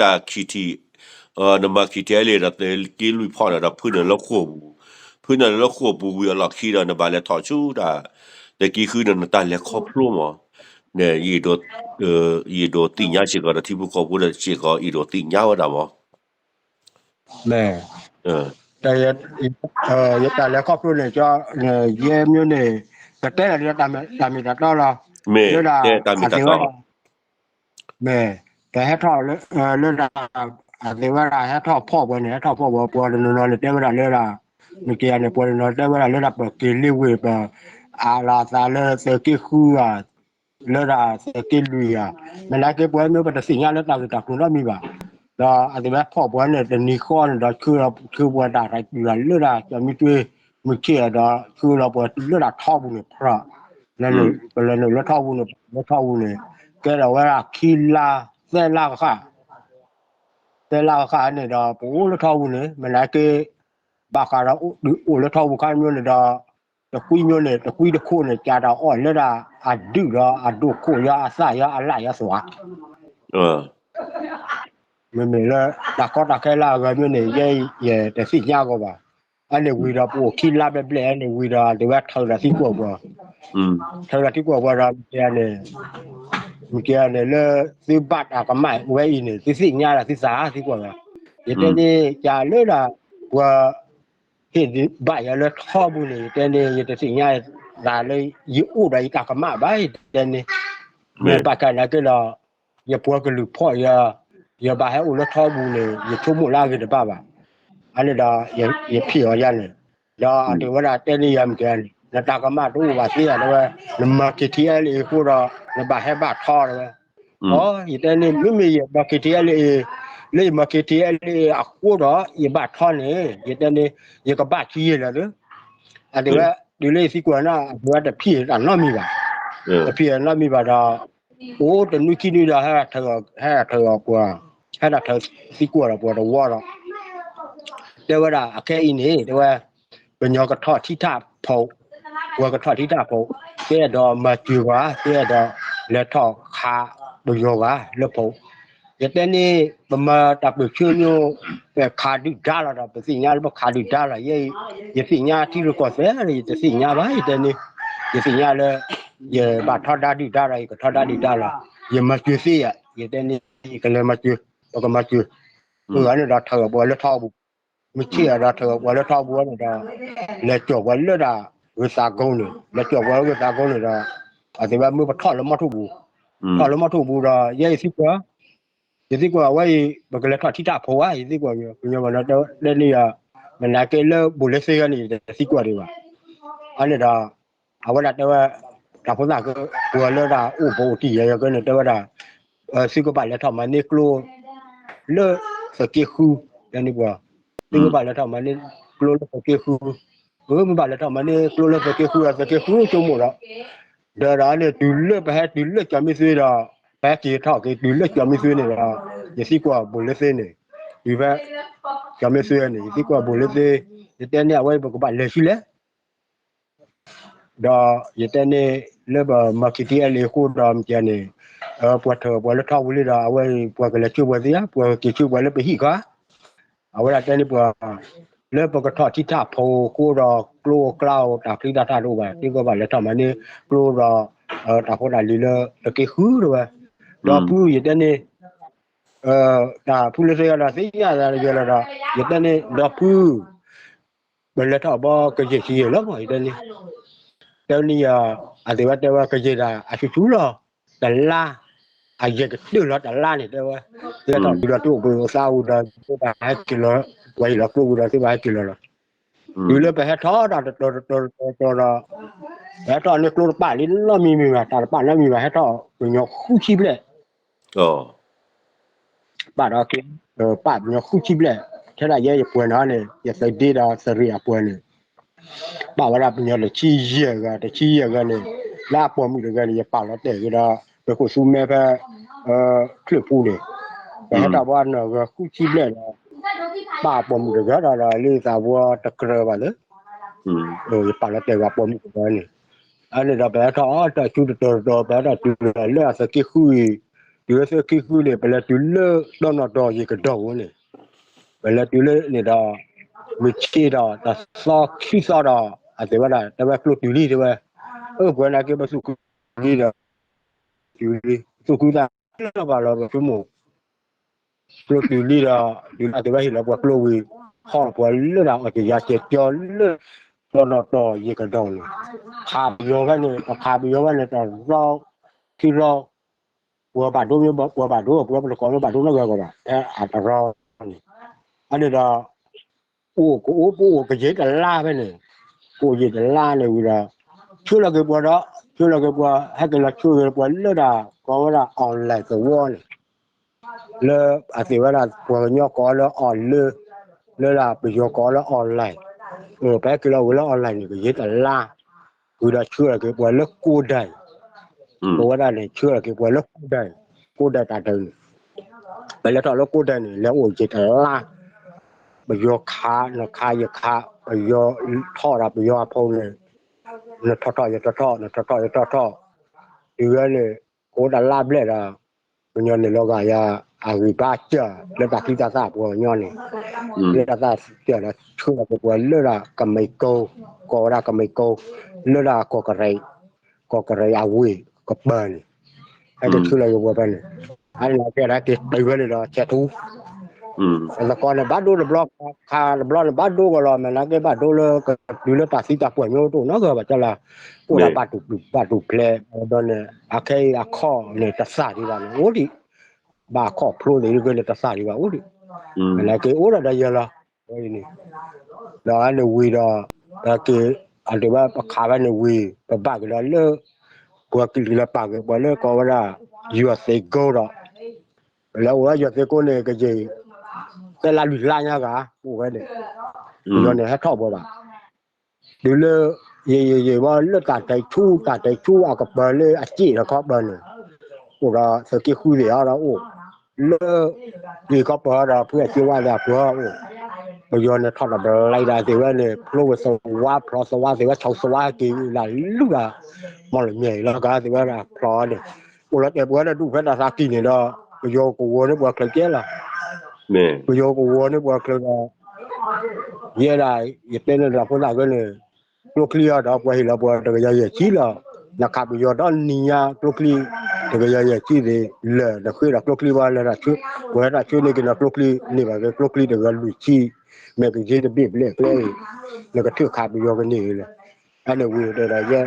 တၢ်ခံထံၣ် နမၤခံထံၣ်အဲလ့ၣ်ဒီးသုးက့လွံၢ်ဖီၣ်န့ၣ်ဒီး ဖုန့ၣ်လၢဃိာ်ပူၤ, ဖုန့ၣ်လၢဃိာ်ပူၤဝံၤအလီၢ်ခံဒီး နဘၣ်လဲၤထီၣ်ဆူတၢ် သုးက့ဃုန့ၣ် နတၢ်လဲၤခီဖျိမး, န့ၣ် ယအဲၣ်ဒိးသ့ၣ်ညါစ့ၢ်ကီးဒီးထံဖိကီၢ်ဖိဒီးစ့ၢ်ကီး အဲၣ်ဒိးသ့ၣ်ညါဝဲဒၣ်မး, မ့ၢ် ယတၢ်လဲၤခီဖျိန့ၣ် ကၠီ ယဲမ့ၢ်န့ၣ် ကတဲလီၤတၢ်မ့ၢ်တၢ်တီလီၤ, မ့ၢ် လၢဒၣ် တဲတၢ်မ့ၢ်တၢ်တီ အသ့ၣ်ဝဲဒၣ် မ့ၢ် တဟဲထီၣ်လၢ လၢဒၣ် အသ့ၣ်ဝဲဒၣ် ဟဲထီၣ်ဖီၣ်ပှၤန့ၣ် ဟဲထီၣ်ဖီၣ်ပှၤ ပှၤတနီၤနီၤန့ၣ် တဲဝဲဒၣ်လၢဒၣ် နက့ၤယၤန့ၣ် ပှၤတနီၤတဲဝဲဒၣ်လၢဒၣ် ပက့ၤလ့ဝ့ၢ် ပအးလီၤအသးလၢသုးက့ဃုဧါ, လၢဒၣ်သုးက့လွံၢ်ဧါ, မ့ၢ်နာ်က့ ပှၤမ့ၢ်ပတသ့ၣ်ညါလၢတၢ်ဂ့ၢ်တၢ်ကျိၤနီတမံၤဘၣ်, ဒီးအသ့ၣ်ဝဲဖီၣ်ပှၤန့ၣ် တနံၤဃီန့ၣ်ဒီး ဆှၢလီၤပှၤတုၤလၢဒၣ် ကၠီမံသွ့ မုၢ်ဆ့ၣ်ဒီး ဆှၢလီၤပှၤလၢဒၣ်ထီပူၤန့ၣ် ဖျၢၣ် လၢနုာ်လၢထီပူၤန့ၣ် လၢထီပူၤန့ၣ် ကဲထီၣ်ဝဲဒၣ်ခံလါ သၢလါကဃၣ် သၢလါကဃၣ်န့ၣ်ဒီး ပအိၣ်လၢထီပူၤန့ၣ် မ့ၢ်နာ်က့ ဘၣ်ဃးဒီးအိၣ်လၢထီပူၤခါမ့ၢ်န့ၣ်ဒီး တကွံမ့ၢ်န့ၣ် တကွံတခိၣ်န့ၣ် ကးတၢ်အီၣ်လၢဒၣ်အဒုၣ်ဒီးအဒိၣ်ခိၣ်ယါ အသၣ်ယါ အလၣ်ယါသွါ မ့မ့ၢ်လၢ တၢ်ကီတၢ်ခဲလၢအဂၤမ့ၢ်န့ၣ် ယဲယတသ့ၣ်ညါအဂီၢ်ဘၣ်. အန့ၣ်ဝံၤဒီးပအိၣ်ခံလါဘျဲၣ်ဘျဲၣ်န့ၣ်ဝံၤဒီး အဒိးဝဲထုးဒီးသံကွၢ်ပှၤ, ထုးဒီးသံကွၢ်ပှၤဒီး မ့ၢ်ကန့ၣ် မ့ၢ်ကန့ၣ် လၢသုဘၣ်တၢ်ကမၣ်ဝဲအံၤန့ၣ် သုသ့ၣ်ညါဒီးသုသးသံကွၢ်ပှၤ, ယတဲန့ၣ် ကလၢဒၣ် ပှၤ ဟ့ၣ်ဘၣ်ယၤလၢထီပူၤန့ၣ် ယတဲန့ၣ် ယတသ့ၣ်ညါသးလၢ ယအိၣ်ဒီးယတၢ်ကမၣ်ဘၣ် ယတဲန့ၣ်, မ့ၢ်ဘၣ်ကန့ၣ်က့ဒီး ယပှၤကလုာ်ဖီၣ်ယၤ, ယဘၣ်ဟဲအိၣ်လၢထီပူၤန့ၣ် ယဆိကမိၣ်လၢအဂ့ၤတဘၣ်ဘၣ်. အန့ၣ်ဒီး ယဖံးအီၤယၤန့ၣ်, ဒီးအတဲဝဲဒၣ်တဲန့ၢ်ယၤမ့ၢ်ကန့ၣ် နတၢ်ကမၣ်တအိၣ်ဘၣ်သ့ဧါ တဲဝဲ, နမၤ KTLA အဃိဒီး နဘၣ်ဟဲဘၣ်ထီတဲဝဲ, အိ ယတဲန့ၣ် မ့မ့ၢ်ယမၤ KTLA လၢယမၤ KTLA အဃိဒီး ယဘၣ်ထီန့ၣ် ယတဲန့ၣ် ယကဘၣ်ဆံးယဲၢ်လီၤသၢ အတဲဝဲ တုၤလၢယသံကွၢ်န့ၣ် အတဲဝဲတဖံးတၢ်နီတမံၤဘၣ်, တဖံးတၢ်နီတမံၤဘၣ်ဒီး အိ တနွံခံနွံဒီး ဟဲထၢၣ်အီၤပှၤ, ဟဲဒၣ်ထုးသံကွၢ်ဒီးပှၤတဝီဒီး တဲဝဲဒၣ်အခဲအံၤန့ၣ် တဲဝဲ ပညီကထီၣ်ထံထၣ်ဖိ, ပှၤကထီၣ်ထံထၣ်ဖိ, တဲဒီးမၤစၢၤပှၤ, တဲဒီးလဲၤထီၣ်ခးပယီၤဂၤလၢဖိ, ယတဲန့ၣ် ပမၤတၢ်ပၢၢ်ဆၢညိ ပခးဒုၣ်ဒါလီၤဒီး ပသ့ၣ်ညါလၢပခးဒုၣ်ဒါလီၤ, ယဲ ယသ့ၣ်ညါထံရူၢ်ကီၢ်သဲးလၢ ယတသ့ၣ်ညါဘၣ် ယတဲန့ၣ်, ယသ့ၣ်ညါလၢ ယဘၣ်ထီဒါဒုၣ်ဒါဒီး ယကထီဒါဒုၣ်ဒါလီၤ, ယမၤစၢၤသ့ဧါ, ယတဲန့ၣ် ယကလဲၤမၤစၢၤ, ပကမၤစၢၤ, အန့ၣ်ဒီးထုးအီၤပှၤလၢထီပူၤ မုၢ်ဆ့ၣ်အဒီးထုးအီၤပှၤလၢထီပူၤန့ၣ်ဒီး လဲၤကၠီၣ်ပှၤလၢဒၣ် ဂ့ၤသးကိန့ၣ်, လဲၤကၠီၣ်ပှၤလၢဂ့ၤသးကိန့ၣ်ဒီး အတဲဝဲမ့ၢ်ပထီၣ်လၢမီထိၣ်ပူၤ, ထီၣ်လၢမီထိၣ်ပူၤဒီး ယဲယသံကွၢ်, ယသံကွၢ်အဝဲအံၤ ပကလဲၤထီၣ်ထံထၣ်ဖိဧါ, ယသံကွၢ် ကညီဘၣ်ဒီးတဲန့ၢ်ယၤ, မ့ၢ်နာ်က့လၢဘူးလၢသ့ဂၤန့ၣ် ယတသံကွၢ်ဒံးဘၣ်, အန့ၣ်ဒီး အဝဲဒၣ်တဲဝဲ, တၢ်ဖိသၣ်က ပှၤလၢဒၣ်အိၣ်ဘူးအိၣ်တံၢ်ယဲယဲကန့ၣ် တဲဝဲဒၣ်, သုကဘၣ်လဲၤထီၣ်မၤန့ၢ်ကျိ လၢသုးက့ဃု, တဲန့ၢ်ပှၤ, သုကဘၣ်လဲၤထီၣ်မၤန့ၢ်ကျိလၢသုးက့ဃု, မ့ၢ်ဘၣ်လဲၤထီၣ်မၤန့ၢ်ကျိလၢသုးက့ဃုဒီး သုးက့ဃုဆိကမိၣ်ဒီး, ဒီးဒၣ်န့ၣ် တုၤလၢပဟဲတုၤလၢကၠီမံသွ့ဒီး, ပဟဲက့ၤထီၣ်က့ၤတုၤလၢကၠီမံသွ့န့ၣ်ဒီး, ယသံကွၢ်ဘူးလၢသ့န့ၣ်, တုၤဖဲ ကၠီမံသွ့န့ၣ် ယသံကွၢ်ဘူးလၢသ့, ယတဲန့ၢ်အဝဲပကဘၣ်လဲၤဆူလဲၣ် ဒီးယတဲန့ၣ် လၢပမၤ KTLA အဃိဒီးမ့ၢ်ကန့ၣ်, ပှၤထုးပှၤလၢထီပူၤလံဒီး အဝဲပှၤကလဲၤဆှၢပှၤသ့ဧါ, ပှၤက့ၤဆှၢပှၤလၢပဟံၣ်ခါ, အဝဲဒၣ်တဲန့ၢ်ပှၤ, လၢပကထီၣ်ထံထၣ်ဖိအဃိဒီး ကျိအကျါအိၣ်တၢ်ချံတၢ်တၢ်တအိၣ်ဘၣ်, သုကဘၣ်လဲၤထီၣ်မၤန့ၢ်ကျိဒီး တၢ်ဖိတၢ်လံၤလၢသုးက့ဃုတဲဝဲ, ဒီပုၢ်ယတဲန့ၣ် တၢ်ဖုလၢသ့ဂၤဒီးသ့ၣ်ညါသးယဲလီၤဒီး ယတဲန့ၣ် ဒီပုၢ် ပလဲၤထီၣ်ဘီကယဲၢ်ဆံယဲၢ်လီၤမး ယတဲန့ၣ်, တဲန့ၢ်ယၤ, အသ့ၣ်ဝဲတဲဝဲကယဲၢ်ဒၣ်အဆူၣ်ဆူၣ်လီၤ, တလါ, အယဲၢ်ကတၢၢ်လီၤတလါန့ၣ်တဲဝဲ, သုလဲၤထီၣ်တုၤဒီးသုအိၣ်ဘှံးအိၣ်သါဝံၤဒီး သုဘၣ်ဟဲက့ၤလီၤ, ပှၤဟ့ၣ်လီၤကျိဝံၤဒီးသုဘၣ်ဟဲက့ၤလီၤလီၤ, တုၤလၢပဟဲထီၣ်ဒီးတတီၤတတီၤတတီၤတတီၤဒီး, ပဟဲထီၣ်န့ၢ်ကျိတပာ်လံနီတမံၤမံၤဘၣ်, တၢ်တပာ်နီတမံၤဘၣ် ဟဲထီၣ်ပညီဃုဆံဘျဲၣ် ပာ်ဒီးက့ၤ, ပာ်ပညီဃုဆံဘျဲၣ်, ထဲဒၣ်ယဲယပှဲၤန့ၣ်န့ၣ် ယသုးဒ့ဒီးသုးရ့ၣ်အပှဲၤန့ၣ်, ပာ်ဝဲဒၣ်ပညီတဆံယဲၢ်ဂၤ တဆံယဲၢ်ဂၤန့ၣ်, လၢအပိာ်မုၣ်တဂၤန့ၣ် ယပာ်လီၤတဲာ်က့ၤဒီး ပခိၣ်ဆူမဲဖဲ ချၢၣ်ဖူန့ၣ်, ပဟဲထီၣ်ဘၣ်နၢ်ဂၤဃုဆံဘျဲၣ်ဒီး, ပာ်ပိာ်မုၣ်တဂၤဒီး လၢသးဝီတကြၢးဘၣ်လၢ ယပာ်လီၤတဲာ်ဝဲပိာ်မုၣ်တဂၤန့ၣ်, အန့ၣ်ဒီးပဟဲထီၣ်အီၤတၢ်ဆူတတီၤတတီၤ ပဟဲထီၣ်တုၤလၢအသုးက့ဃုအံၤ, တုၤလၢသၢခံဃုန့ၣ် ပလဲၤတုၤလၢတီၢ်နီၣ်တီၢ်ယံၤကဒီးပူၤန့ၣ်, ပလဲၤတုၤလၢန့ၣ်ဒီး မုၢ်ဆ့ၣ်ဒီးတသီခံသီဒီး အသ့ၣ်ဝဲဒၣ် တဲဝဲကျိတုၤလံတဲဝဲ, အၢ ပှၤနာ်က့ပသူၣ်ခုသးခုလံဒီး တုၤလံ သူၣ်ခုသးခုလၢဘၣ်လီၤပဆိကမိၣ် ကျိတုၤလံဒီး တုၤလၢအသ့ၣ်ဝဲဟ့ၣ်လီၤပှၤကျိဝံၤ ဟီၣ်ပှၤလၢဒၣ်အီၣ်တယၤကဲၤကၠီလၢ တီၢ်နီၣ်တီၢ်ယံၤကဒီးန့ၣ်, ခးပယီၤဖဲန့ၣ် ပခးပယီၤဖဲန့ၣ် တရီ ခံရီ ပှၤဘၣ်ဒိ ပှၤဘၣ်ဒိ ပှၤပတကိးလၢဘၣ်ဒိနီတဂၤကီးဘၣ် ဖဲအတရီန့ၣ်, အန့ၣ်ဒီး အိၣ်ကအိၣ်ပအိၣ်ကယံာ်တလါဖဲန့ၣ်, ကအိၣ်ယံာ်တလါန့ၣ်ဝံၤဒီး ဆှၢလီၤက့ၤပှၤဒီး ဆှၢလီၤက့ၤပှၤ ဟဲက့ၤလီၤဆှၢက့ၤပှၤလၢဒၣ် ကိးဝဲဒၣ် online သဝီန့ၣ် လၢအသ့ၣ်ဝဲဒၣ်ပှၤကညီကိးလၢ online လၢဒၣ်ပယီၤကိးလၢ online, ပဟဲက့ၤလီၤဝံၤလၢ online န့ၣ် ကယံာ်တလါ, ဝံၤဒီးဆှၢလီၤက့ၤပှၤလၢကိးဒဲး, ပဝဲဒၣ်န့ၣ် ဆှၢလီၤက့ၤပှၤလၢကိးဒဲး, ကိးဒဲးတၢ်ဒဲးန့ၣ်, ပလဲၤထီၣ်လၢကိးဒဲးန့ၣ် လဲၤအိၣ်ယံာ်တလါ, ပယီၤခး နခးယခး ပယီၤထီၣ်ဒီးပယီၤအဖိန့ၣ်, နထီၣ်ထီၣ်ယထီၣ်ထီၣ် နထီၣ်ထီၣ်ယထီၣ်ထီၣ်, တုၤဝဲန့ၣ် ကအိၣ်တလါဘျဲၣ်ဒီး ကညီန့ၣ်လီၤဂာ်ယၤ အဂံၢ်ဘါစၢၤ လၢတၢ်သံတၢ်သၣ်ပှၤကညီန့ၣ်, လၢတၢ်သၣ်စၢၤဒီး ဆှၢလီၤက့ၤပှၤလၢဒၣ်ကမံးကိ, ကိးဝဲဒၣ်ကမံးကိ, လၢဒၣ်ကီၢ်ကရံး, ကီၢ်ကရံးအဝ့ၢ်ကပၤန့ၣ်, ဟဲက့ၤဆှၢလီၤက့ၤပှၤဖဲန့ၣ်, အန့ၣ်ကဲဒၣ်က့ၤတုၤဖဲန့ၣ်ဒီး ဆဲးထူ သကိးန့ၣ် ဘၣ်ဒိတဘျီ, ခးတဘျီန့ၣ် ဘၣ်ဒိကီးလီၤ, မ့ၢ်နာ်က့ဘၣ်ဒိလၢကတုၤလၢတၢ်သံတၢ်ပှၢ်ညိတအိၣ်နီတဂၤဘၣ် ကၠီလၢ အိၣ်ဒီးဘၣ်တူၢ်ပျုၢ်ဘၣ်တူၢ်ဖျဲး ဒီးန့ၣ် အခဲအံၤအခီၣ်န့ၣ်တသၣ်ဒံးဘၣ်န့ၣ် အိၣ်ဒံး, ဘၣ်အခီၣ်ဖျိသ့ၣ်ဒ်က့န့ၣ်တသၣ်ဒံးဘၣ်အိၣ်ဒံး, မ့ၢ်နာ်က့အိၣ်ဒီးဒီးယဲလီၤ, ဝဲအံၤန့ၣ်, ဒီးအန့ၣ်ဝံၤဒီး ပက့ၤ အဒုးဝဲပခးဝဲန့ၣ်ဝံၤ ပဘၣ်က့ၤဒီးလၢ ပှၤကလံၤလၢပာ်က့ၤပှၤလၢကိးဝဲဒၣ် ယွၤသ့ကိဒီး ပလဲၤအိၣ်ဝဲယွၤသ့ကိန့ၣ် ကယံာ် သၢလါလွံၢ်လါညါဂၤ အိၣ်ဝဲန့ၣ်, ပယီၤန့ၣ်ဟဲထီၣ်ပှၤဘၣ်, တုၤလၢ ယံာ်ယံာ်ယံာ်ဝဲလၢတၢ်တဲာ်ဆူ တၢ်တဲာ်ဆူအကပၤလၢအစ့ၣ်ဒီးခီပၤန့ၣ်, အိၣ်ဒီးသုးက့ဃုသ့ၣ်အီၤဒီးအိၣ်, လၢ အံၤခီပၤဒီးဖုအစ့ဝါဒီးအပှၤအိၣ်, ပယီၤန့ၣ်ထီၣ်တဘျီဒီးသ့ၣ်ဝဲန့ၣ် ဖျိဝဲသဝါဖျိသဝါသ့ၣ်ဝဲဆိသဝါက့ၤလၢလူၢ်ဒီး မီၢ်လမၠဲၣ်အံၤလီၤကသ့ၣ်ဝဲဒၣ်ဖျိန့ၣ်, အိၣ်လီၤတဲာ်ပှၤဒၣ်ဒူၣ်ဖဲတၢ်သးကံၢ်န့ၣ်ဒီး ပယီၤကဝီၤန့ၢ်ပှၤချၢကဲလီၤ, ပယီၤကဝီၤန့ၢ်ပှၤချၢဒီး ယဲဒၣ် ယတဲန့ၣ်ဒီးဖိသၣ်ဂၢၢ်န့ၣ် ကျိချံအီၤဒီးပှၤဟ့ၣ်လီၤပှၤတကယၤယဲၢ်ဆံလီၤ, နခးပယီၤဒီနံၤညါကျိချံ တကယၤယဲၢ်ဆံသ့ၣ် လၢနဃ့ဒီးကျိချံဘၣ်လၢတၢ်ဆှၢ, ပှၤတၢ်ဆှၢန့ၢ်က့ၤနၤကျိချံန့ၢ်ဘၣ်က့ၤကျိချံတကယၤလွံၢ်ဆံ, မ့ၢ်ကယ့တဘ့ၣ်ဘျဲၣ်ကျဲအံၤ, နကထုးခးပယီၤကန့ၢ်အံၤလီၤ, အန့ၣ်ဝံၤတဲဒီးယဲ,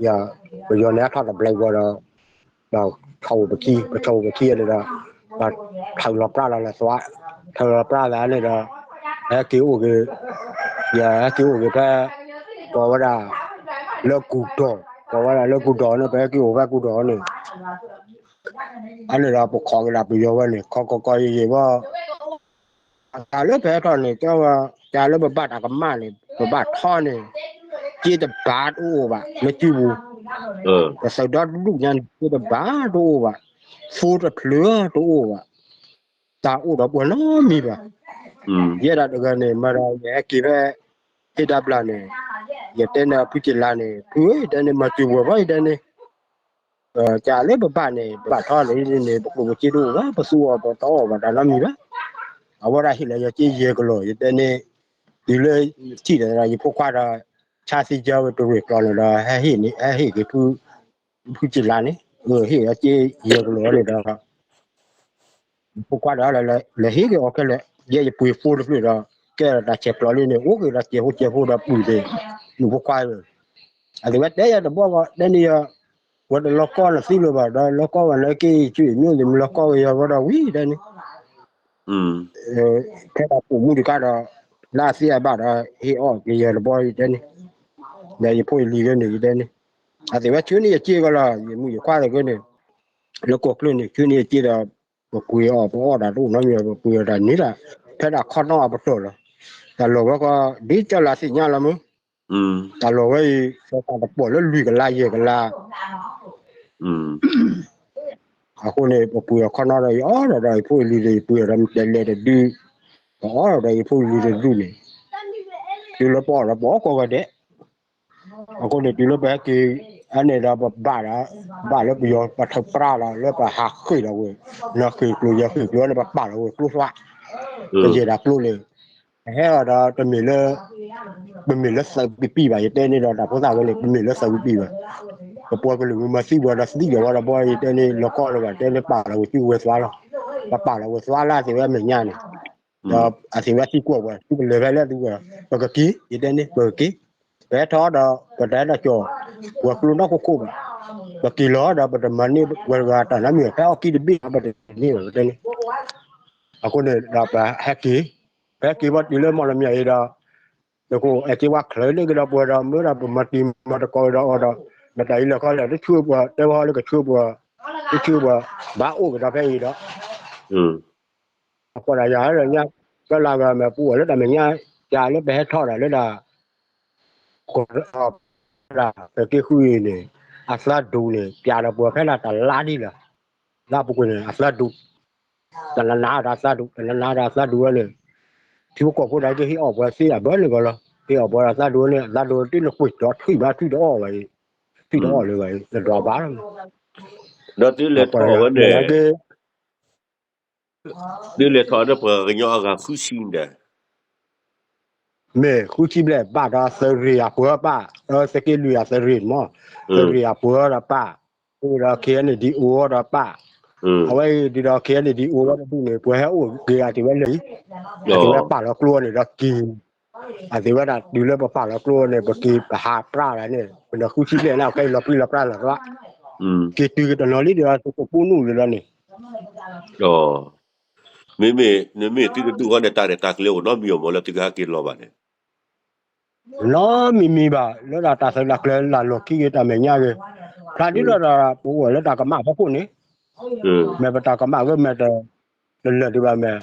ယ, ပယီၤန့ၣ်အထီၣ်တဘျီဘၣ်ဒီး ဒီးဆီအိၣ်ပခံ ပဆီအိၣ်ပခံန့ၣ်ဒီး, ဒီးထုးလီၤပြၢ်လီၤလၢသဝါ, ထုးလီၤပြၢ်လၢန့ၣ်ဒီး, ဟဲက့ၤအိၣ်က့ၤ, ယဟဲက့ၤအိၣ်က့ၤဖဲ, ကိးဝဲဒၣ်, လၢကူၣ်ဒီး, ကိးဝဲဒၣ်လၢကူၣ်ဒီးန့ၣ် ပဟဲက့ၤအိၣ်ဖဲကူၣ်ဒီးန့ၣ်, အန့ၣ်ဒီးပခိးက့ၤဒၣ်ပယီၤဝဲန့ၣ် ခီခီခီယံာ်ယံာ်ဘၣ် အတၢ်လၢပဟဲထီၣ်န့ၣ် ကဲဝဲ, တၢ်လၢပဘၣ်တၢ်ကမၣ်န့ၣ် ပဘၣ်ထီန့ၣ်, စ့တဘးတအိၣ်ဘၣ် လၢစုပူၤ, ပသုးဒီဒူၣ်ညါန့ၣ် စ့တဘးတအိၣ်ဘၣ်, ဖိတဖျၢၣ်တအိၣ်ဘၣ်, တၢ်အိၣ်ဒီးပှၤနီတမံၤဘၣ်, ယဲဒၣ်တဂၤန့ၣ် မၤဒီးယဟဲက့ၤဖဲ, ဟ့ၣ်တၢ်ဘျၣ်န့ၣ်, ယတဲန့ၣ်ဖုစ့လါန့ၣ် ဖုဧၢ ယတဲန့ၣ် မၤစၢၤပှၤဘၣ် ယတဲန့ၣ် တၢ်လၢပဘၣ်န့ၣ် ပဘၣ်ထီန့ၣ်န့ၣ် ပကျိၣ်ပစ့တအိၣ်ဘၣ် ပသူအီၤပတအီၣ်ဘၣ်တၢ်နီတမံၤဘၣ်, အဝဲဒၣ်ဟ့ၣ်လီၤယၤစ့ယဲၢ်ကလီၢ် ယတဲန့ၣ်, တုၤလၢ, ထံၣ်ဒီးယဖိခွါဒီး, ဆါသံယါဝဲတရ့ၣ်ကျီန့ၣ်ဒီး ဟဲဟ့ၣ်က့ၤဖု, ဖုစ့လါန့ၣ်, ဟ့ၣ်ယၤစ့ယဲၢ်ကလီၢ်န့ၣ်ဒီး ယဖိခွါဒီး လဲၤဟ့ၣ်က့ၤအီၤခဲလၢာ် ယဲယပှ့ၤဖိတဖျၢၣ်ဒီး ကဲဒီးတၢ်ဆဲးကျိးလံန့ၣ် အိၣ်က့ၤဒီးစဲးဖိစဲးဖိဒီးပုၢ်သ့ၣ်, ယဖိခွါ, အသ့ၣ်ဝဲတဲယၤတဘျီဘၣ် တဲန့ၣ်ယၤ, ဝဲတလီၤကီနသံလၢၤဘၣ် ဒီးလီၤကီဝဲလၢက့ၤဆူအမျိုးသမီးလီၤကီဝဲယၤဝဲဒီးဝံၤတဲန့ၣ် ဖဲဒၣ်ပိာ်မုၣ်တခါဒီး, လၢအသ့အဘၣ်ဒီး ဟ့ၣ်အီၣ်က့ၤယၤတဘျီယတဲန့ၣ်, ဒီးယဖိယလံၤဂ့ၤန့ၣ်ယတဲန့ၣ်, အသ့ၣ်ဝဲဆှၢန့ၢ်ယစ့ကီးလီၤ ယမုၣ်ယခွါဂ့ၤန့ၣ်, လၢကီၢ်ချၢန့ၣ် ဆှၢန့ၢ်ယစ့ဒီး, ပပှ့ၤအီၣ်ပအီၣ်တၢ်တအိၣ်နီတမံၤ ပပှ့ၤအီၣ်တၢ်န့ၣ်ဒၣ်, ဖဲဒၣ်ခီနီၢ်အပတီၢ်လီၤ, တၢ်လီၢ်ဝဲကီး ဒ်ကၠီလၢသ့ၣ်ညါလီၤမ့ၢ် တၢ်လီၢ်ဝဲအံၤ သတၢ်တပီၢ်လၢလွံၢ်ကလးယဲၢ်ကလး, အဃိန့ၣ် ပပှ့ၤအီၣ်ခီနီၢ်ဒီး ယအီၣ်ဒီးဒီးယဖိယလံၤဒီး ယပှ့ၤအီၣ်ဒီးမ့ၢ်တဲလဲၤတဒု, ပအီၣ်ဒီးဒီးယဖိယလံၤတဒုန့ၣ်, တုၤလၢပအီၣ်ဒီးပအီၣ်ကိးဂၤဒဲး, အဃိန့ၣ် တုၤလၢပဟဲက့ၤ အန့ၣ်ဒီးပဘၣ်ဒီး ဘၣ်လၢပယီၤပထုးပြးလီၤ လၢပဟးဃ့ၢ်လီၤဝဲ, နဃ့ၢ်ကျိၤယဃ့ၢ်ကျိၤန့ၣ် ပပာ်လီၤဝဲကျိသွါ, ကယဲၢ်ဒၣ်ကျိန့ၣ်, ပဟဲအီၤဒီးတမ့ၢ်လၢ ပမ့ၢ်လၢသးပံပံဘၣ် ယတဲန့ၣ်ဒီးတၢ်ဖိသၣ်ဝဲန့ၣ် ပမ့ၢ်လၢသးပံပံဘၣ်, ပပှၤကလုာ်မၤသံပှၤဒီးသံကဝီၤဒီးဘီ ယတဲန့ၣ် လီၤကီလၢၤဘၣ် တဲန့ၣ် ပာ်လီၤဝဲသွါလီၤ, ပပာ်လီၤဝဲသွါလၢအသ့ၣ်ဝဲအမဲာ်ညါန့ၣ်, ဒီးအသ့ၣ်ဝဲသံကွၢ်ပှၤ သုကလဲၤဖဲလဲၣ်သုဝဲ, ပကက့ၤ ယတဲန့ၣ် ပကက့ၤ, ပဟဲထီၣ်ဒီး ပတဟဲတၢ်ကၠီၣ်, ပှၤကျိနီၢ်ခိခိၣ်ဘၣ်, ပက့ၤလီၤဒီး ပတမၤန့ၢ်ပှၤတဂၤတၢ်နီတမံၤ ဖဲအီၣ်ကံတဘ့ၣ် ပတန့ၢ်ဘၣ် ပတဲန့ၣ်, အဃိန့ၣ်ဒီးပဟဲက့ၤ, ပဟဲက့ၤဘီတုၤလၢမီၢ်လမၠဲၣ်အံၤဒီး နကအဲၣ်က့ၤဝဲချုးန့ၢ်ကဒီးပှၤဒီး မ့ၢ်ဒီးပမၤတံၤမၤသကိးဒီးအီၤဒီး နတၢ်အံၤလဲၤခီလဲၣ် တဆှၢပှၤ တဲဝဲဟီလၢကဆှၢပှၤ, တဆှၢပှၤ, ဘၣ်အိၣ်ကဒီးဖဲအံၤဒီး အဃိဒီးယၤလၢညါ ကလၢဂၤမ့ၢ်ပအိၣ်လၢတၢ်မဲာ်ညါ ကလၢပဟဲထီၣ်ဒီးလၢဒၣ် ကီၢ် သုးက့ဃုအံၤန့ၣ် အသးဒူၣ်န့ၣ် ပျးဒီးပှၤဖဲဒၣ်တလါဒ်လီၤ, လၢအပူၤကွံာ်န့ၣ် အသးဒူၣ်, တနၤနၤဒီးအသးဒူၣ် တနၤနၤဒီးအသးဒူၣ်ဝဲန့ၣ်, ထံဖိကီၢ်ဖိဒၣ်က့ဟ့ၣ်အီၣ်ပှၤသ့အဘၢန့ၣ်ကီးလီၤ, ဟ့ၣ်အီၣ်ပှၤဒီးအသးဒူၣ်ဝဲန့ၣ် အသးဒူၣ်တ့ၢ်နကွံာ်ဒီးထွံၣ်ဘၣ်ထွံၣ်တအီၣ်ဘၣ်အံၤ, ထွံၣ်တအီၣ်လၢၤဘၣ်အံၤ နဒွးဘၣ်လီၤ, ဒီးသုလဲၤထီၣ်ဝဲန့ၣ် သုလဲၤထီၣ်ဒီးပှၤကညီအဂၤဃုဆံဒီး မ့ၢ်ဃုဆံဘျဲၣ်ဘၣ်ဒီးသုးရ့ၣ်အပှၤပၢ်, သုးက့လွံၢ်အသုးရ့ၣ်မး, သုးရ့ၣ်အပှၤဒီးပၢ်, အိၣ်ဒီး KNDO ဒီးပၢ်, အဝဲအံၤဒ်ဒီး KNDO ဝဲတဒူၣ်န့ၣ် ပှၤဟဲအိၣ်က့ၤအသ့ၣ်ဝဲလၢာ်, အသ့ၣ်ဝဲပာ်လီၤကျိန့ၣ်ဒီးက့ၤ, အသ့ၣ်ဝဲဒၣ်တုၤလၢပပာ်လီၤကျိန့ၣ် ပက့ၤပဟးပြးလၢန့ၣ် ပနၢ်ဃုဆံဘျဲၣ်န့ၣ် ခဲအံၤလီၤပြံလီၤပြါလီၤသး, က့ၤတုၤကတနီၤလံဒီးသုးခိၣ်ပူနူၣ်လံလီၤန့ၣ် မ့မ့ၢ် နမ့ၢ်သုတဒူၣ်ဃီန့ၣ် တၢ်ရဲၣ်တၢ်ကျဲၤအိၣ်နီတမံၤအီၤမးလၢသုကဟဲက့ၤလီၤဘၣ်န့ၣ်, နီတမံၤမံၤဘၣ် လၢတၢ်သးတၢ်ကျဲၤလၢလီၢ်ခံက့ၤတၢ်မဲာ်ညါက့ၤ, ဖျါဒ်လီၤဒီး ပအိၣ်လၢတၢ်ကမၣ်ဖီခိၣ်န့ၣ်, မ့ၢ်ပတၢ်ကမၣ်ဂ့ၤမ့ၢ်တ တလၢာ်ဒံးဘၣ်မ့ၢ်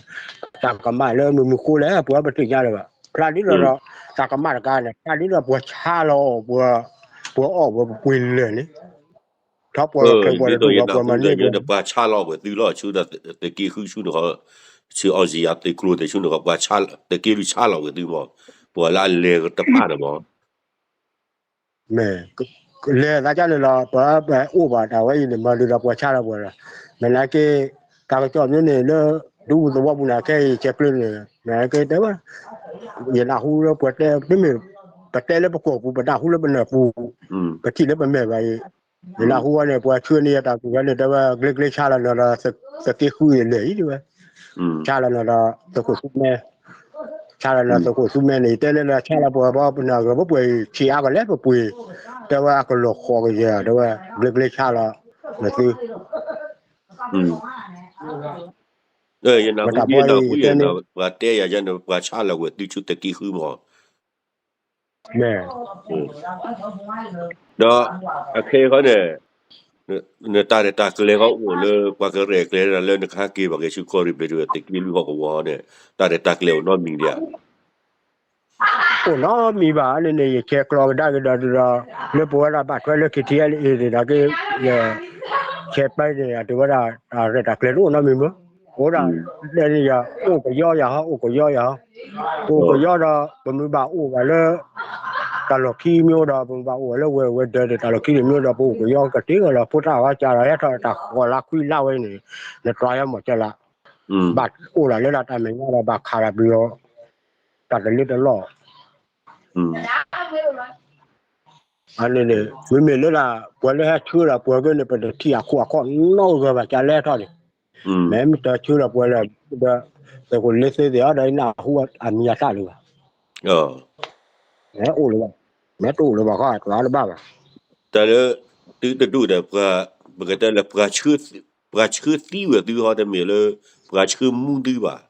တၢ်ကမၣ်လၢမုၢ်မုၢ်ဃိလဲၣ် ပှၤပသ့ၣ်ညါလၢၤဘၣ် ဖျါဒ်လီၤဒီး တၢ်ကမၣ်တခါန့ၣ် ဖျါဒ်လီၤပှၤဆါလီၤအီၣ်ပှၤ, ပှၤအီၣ်ပှၤပပှ့ၤလၢာ်န့ၣ်, ထီၣ်ပှၤကချုးပှၤတဒူၣ်ဒီးပှၤမၤန့ၢ်ပှၤ ပှၤဆါလီၤဝဲသုလီၤ ဆူသုးက့ဃုဆူန့ၣ်ဃီ, ဆူအီၣ်စံယၤသုးကျိၤသ့ၣ်ဆူန့ၣ်ဃီ ပှၤသုးက့လွံၢ်ဆါလီၤဝဲသုမး, ပှၤလၢအလဲၤတဖၣ်န့ၣ်မး မ့ၢ် လဲၤသးဒ်န့ၣ်လီၤ ပှၤပအိၣ်ဘၣ်တၢ်ဝဲအံၤန့ၣ် မၤဒ်ဒီးပှၤဆါလီၤပှၤလီၤ, မ့ၢ်နာ်က့ တၢ်ကစီၣ်မ့ၢ်န့ၣ်လၢ ဒူပူၤသဝီပူၤန့ၣ် ခဲအံၤဆဲးကျၢန့ၣ် မ့ၢ်နာ်က့တဲဝဲ ယနၢ်ဟူလၢပှၤတဲ မ့မ့ၢ် ပတဲလၢပကီၢ်ပူၤ ပနၢ်ဟူလၢပနၢ်ပူၤ ပထံၣ်လၢပမဲာ်ဘၣ်အံၤ, ယနၢ်ဟူဝဲန့ၣ် ပှၤဆှၢန့ၢ်ယတၢ်ကူၣ်ဝဲန့ၣ် တဲဝဲ ကျ့ကျ့ဆါလီၤနီၤဒီး သုးက့ဃုအံၤလဲၤအံၤတဲဝဲ ဆါလီၤနီၤဒီးသုးခိၣ်ဆူမဲ ဆါလီၤနီၤသုးခိၣ်ဆူမဲန့ၣ် ယတဲလၢလၢဆါလီၤပှၤဘီ ပနၢ်ဂၤပပှဲၤအံၤ ဆံးအါကလဲၣ်ပပှ့ၤ, တဲဝဲအကလီၤဃီကယဲၢ် တဲဝဲ ကျ့ကျ့ဆါလီၤ နသု ယနၢ်ဟူဒ်နၢ်ဟူယဲၢ်န့ၣ် ပှၤတဲယၤယဲၢ်န့ၣ် ပှၤဆါလီၤဝဲသုဆူသုးက့ဃုမး ဒီးအခဲအံၤဃီန့ၣ် နတၢ်ရဲၣ်တၢ်ကျဲၤဃီအိၣ်လၢ ပှၤကရဲၣ်ကျဲၤဒၣ်လၢနကဟဲက့ၤဘၣ်က့ၤဆူကီၢ်ရ့ၣ်ဘ့ၣ်ဒဝဲၢ်သုးက့လွံၢ်ဟီၣ်ကဝီၤန့ၣ် တၢ်ရဲၣ်တၢ်ကျဲၤအိၣ်နီတမံၤဒံးဧါ အိၣ်နီတမံၤဘၣ်န့ၣ်န့ၣ် ယဆဲးကျိးကဒါက့ၤဒီးဒီး လၢပဝဲဒၣ်ဘၣ်ထွဲလၢ KTLA န့ၣ်ဒီးက့ၤ ယဆဲးပၢ်န့ၣ် အတဝဲဒၣ် တၢ်ရဲၣ်တၢ်ကျဲၤတအိၣ်နီတမံၤမ့ၢ် အိၣ်ဒၣ် တဲန့ၣ်ယၤ အိၣ်ကယီယၤဟီ အိၣ်ကယီယၤဟီ အိၣ်ကယီဒီး ပမ့ၢ်ဘၣ်အိၣ်ဘၣ်လၢ တၢ်လီၢ်ခံမ့ၢ်အိၣ်ဒီး ပမ့ၢ်ဘၣ်အိၣ်ဘၣ်လၢဝဲၤဝဲၤဒၢးဒီး တၢ်လီၢ်ခံန့ၣ်မ့ၢ်အိၣ်ဒီး ပအိၣ်ကယီကတ့ၢ်လီၤ ဖိသၣ်ဝဲကၢ်ဒီး ဟဲထီၣ်တၢ်ဃီၤလါခွံလါဝဲန့ၣ် နတြီယၤမီၢ်ကၢ်လၢ ဘၣ်အိၣ်ဒၣ်လၢဒၣ်တၢ်မဲာ်ညါဒီး ဘၣ်ခးဒၣ်ပယီၤ တၢ်တလၢတလီၢ် အန့ၣ်န့ၣ် မ့မ့ၢ်လၢဒၣ် ပှၤလၢဟဲဆှၢဒီးပှၤဂ့ၢ်န့ၣ် ပတထံၣ်အခိၣ်အခီၣ်နီတဂၤဘၣ် ကလဲၤထီၣ်န့ၣ် မ့ၢ်မ့ၢ်တဆှၢဒီးပှၤလၢ ဒီး သုးခိၣ်လ့သ့သ့ၣ်အီၤဒီး နၢ်ဟူအမံၤအသၣ်လၢၤဘၣ် မ့ၢ်အိၣ်လၢၤဘၣ် မ့ၢ်တအိၣ်လၢၤဘၣ်ဃီ တဘၣ်ဘၣ် တၢ်လၢ သုတဒူၣ်ဒီး ပကတဲလၢ ပှၤဆှၢသံဝဲသုဟီတမ့ၢ်လၢ ပှၤဆှၢမူသုဘၣ်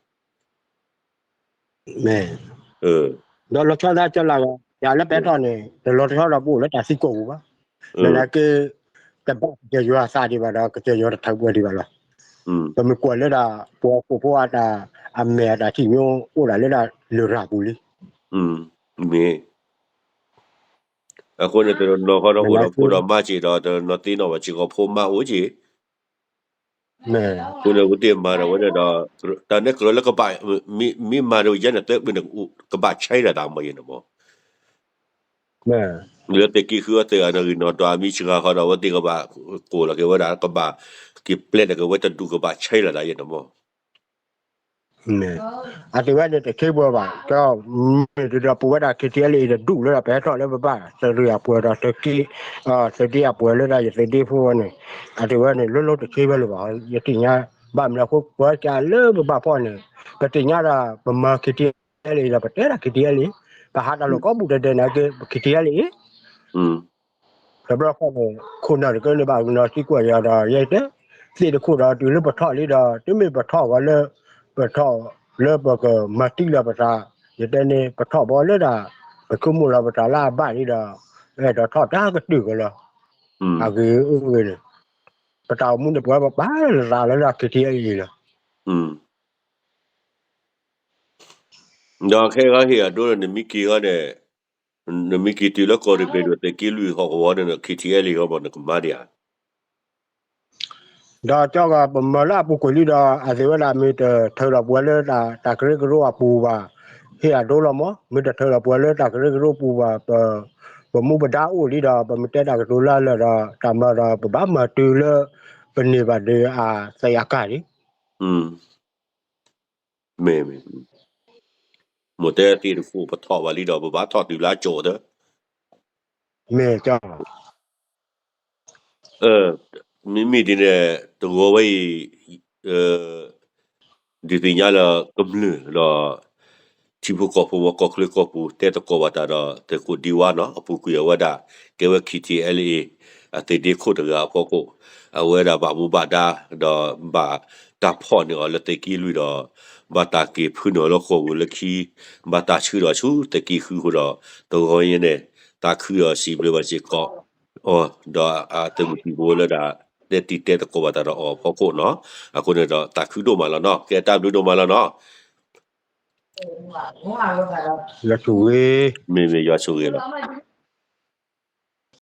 မ့ၢ် ဒီးလီၤဆီဒၣ်ကလၢ်ဂီၤ ယၤလၢပဲထီၣ်န့ၣ် တလီၤဆီဒီးပအိၣ်လၢတၢ်သံကိာ်ပူၤဘၣ်. မ့ၢ်နာ်က့ တဘၣ်ကစၢ်ယွၤအသးဒံးဘၣ်ဒီး ကစၢ်ယွၤတထုးပှဲၤဒံးဘၣ်လီၤ. ပမ့ၢ်ကွၢ်လၢဒၣ် ပှၤဟီၣ်ခိၣ်ဖိအတၢ် အမဲာ်အတၢ်ထံၣ်မ့ၢ်အိၣ်ဒၣ်လၢဒၣ်လရာ်ပူၤလံ. မ့ၢ် အဃိန့ၣ် တနီၤဃီဒီးအိၣ်ဒီးဖိဒီးမါက့ၤဒီး တနီၤသ့ၣ်နီၣ်ဘၣ်စ့ၢ်ကီးဖိမါအိၣ်က့ၤ အဃိန့ၣ် ဝဲသ့ၣ်မၤဒီးဝဲန့ၣ်ဒီး တၢ်န့ၣ်ကြၢးလၢကဘၣ် မ့ၢ်မၤဒီးယဲန့ၣ် သၢပ့ၤန့ၣ် ကဘၣ်ဆဲးဒၣ်တၢ်မၤယဲန့ၣ်မး လၢသုးက့ဃုအီၤသုးဂၤန့ၣ် ဂ့ၤနီၢ်ဒွးမံစှၤဃီဒီး အဝဲသ့ၣ်ကဘၣ်ကိးလီၤက့ၤဝဲဒၣ် ကဘၣ်က့ၤပျဲတၢ်က့ၤဝဲတဒူၣ် ကဘၣ်ဆဲးလီၤဒၣ်ယဲန့ၣ်မီၢ် အသုးဝဲန့ၣ်တဆ့ဘၢဘၣ် ကမ့ၢ်တဒီးပဝဲဒၣ် KTLA တဒူၣ်လၢဒီး ပဟဲထီၣ်လၢပဘၣ် သုးရ့ၣ်အပှဲၤဒီးသုးက့ သုးဒ့အပှဲၤလၢဒၣ်ယသုးဒ့ဖိဝဲန့ၣ် အသုးဝဲန့ၣ် လိၤလိၤတဆ့ဘၢလၢၤဘၣ် ယသ့ၣ်ညါ ဘၣ်မနုၤအဃိ ပှၤကလၢပဘၣ်ဖီၣ်န့ၣ် ပသ့ၣ်ညါဒီးပမၤ KTLA ဒီးပတဲဒၣ် KTLA ပဟးတၢ်လီၢ်ကိးပူၤတဲတဲန့ၣ်က့ KTLA တဘျီဃီန့ၣ် ခိၣ်နၢ်တကဲန့ၣ်ဘၣ်ကနီၤသံကွၢ်ယၤဒီး ယဲတဲ သ့ၣ်တခိၣ်ဒီးတုၤလၢပထီၣ်လံဒီး တမ့ၢ်ပထီၣ်ဂီၤလၢ ပထီၣ်လၢပကမၤတံၢ်လီၤပသး ယတဲန့ၣ် ပထီၣ်ဘီလၢဒၣ် ပဆိကမိၣ်လီၤပသးလၢအဘၣ်လံဒီး အဲၣ်ဒိးထီၣ်တၢ်ကတုာ်ကလီၤ အဂ့ၤအိၣ်ဂ့ၤန့ၣ် ပတၢ်အိၣ်မူန့ၣ် ပဝဲပပာ်လီၤသးလၢဒၣ် KTLA လီၤ ဒီးခဲအံၤဟ့ၣ်အဒိလၢနမံက့ၤဟီန့ၣ် နမံက့ၤတုၤလၢကီၢ်ရ့ၣ်ဘ့ၣ်ဒိၣ်သုးက့လွံၢ်ဟီၣ်ကဝီၤန့ၣ် KTLA ဟီမီၢ်နကမၤဒံးဧါ ဒီးကၠီဂၤပမၤလၢအပူၤကွံာ်လံဒီး အသုးဝဲဒၣ်မ့ၢ်တထၢဒီးပှၤလၢတၢ်ကရၢကရိအပူၤဘၣ် ဟ့ၣ်အဒိလီၤမီၢ် မ့ၢ်တထၢဒီးပှၤလၢတၢ်ကရၢကရိပူၤဘၣ် ပမူပဒါအိၣ်လံဒီး ပမ့ၢ်တဲတၢ်ကတိၤလၢလၢာ်ဒီး တၢ်မၤဒီးပဘၣ်မၤတုၤလၢ ပန့ၢ်ဘၣ်ဒုးအသယးကၢ်လံ မ့ၢ် မ့ၢ်တဲသ့ၣ်တခိၣ်ပထီၣ်ဘၣ်လံဒီး ပဘၣ်ထီၣ်တုၤလၢအကၠိၣ်သၢ မ့ၢ်ကၠီ မ့မ့ၢ်ဒ်န့ၣ် တဂီၤဝဲအံၤ ဒုးသ့ၣ်ညါလၢကမျၢၢ်ဒီး ထံဖိကီၢ်ဖိဝဲကီၢ်ချၢကီၢ်ပူၤ တဲသကိးဘၣ်တၢ်ဒီး သုးခိၣ်ဒံဝါနီၤ အပူၤကွံာ်အဝဲဒၣ် ကဲဝဲ KTLA အသုးဒ့ခိၣ်တဂၤအဖီခိၣ် အဝဲဒၣ်ဘၣ်မူဘၣ်ဒါ ဒီးဘၣ်တၢ်ဖီၣ်န့ၢ်အီၤလၢသုးက့လွံၢ်ဒီး ဘၣ်တၢ်က့ၤဖုန့ၢ်အီၤလၢဃိာ်ပူၤလၢခံ ဘၣ်တၢ်ဆှၢဒီးဆူသုးက့ဃုအဃိဒီး တဂီၤအံၤန့ၣ် သးခုဒီးစံးဘျုးဘၣ်စ့ၢ်ကီး ဒီးအသုးမုၢ်သံၣ်ဘိလၢဒၣ် တဲတံၤတဲသကိးဘၣ်တၢ်ဒီးအီၤအဖီခိၣ်နီၤ အဃိန့ၣ်ဒီးသးခုဒိၣ်မးလီၤနီၤ ကဲတၢ်ဘျုးဒိၣ်မးလီၤနီၤ ယွၤဆိၣ်ဂ့ၤ မ့မ့ၢ်ယွၤဆိၣ်ဂ့ၤလီၤ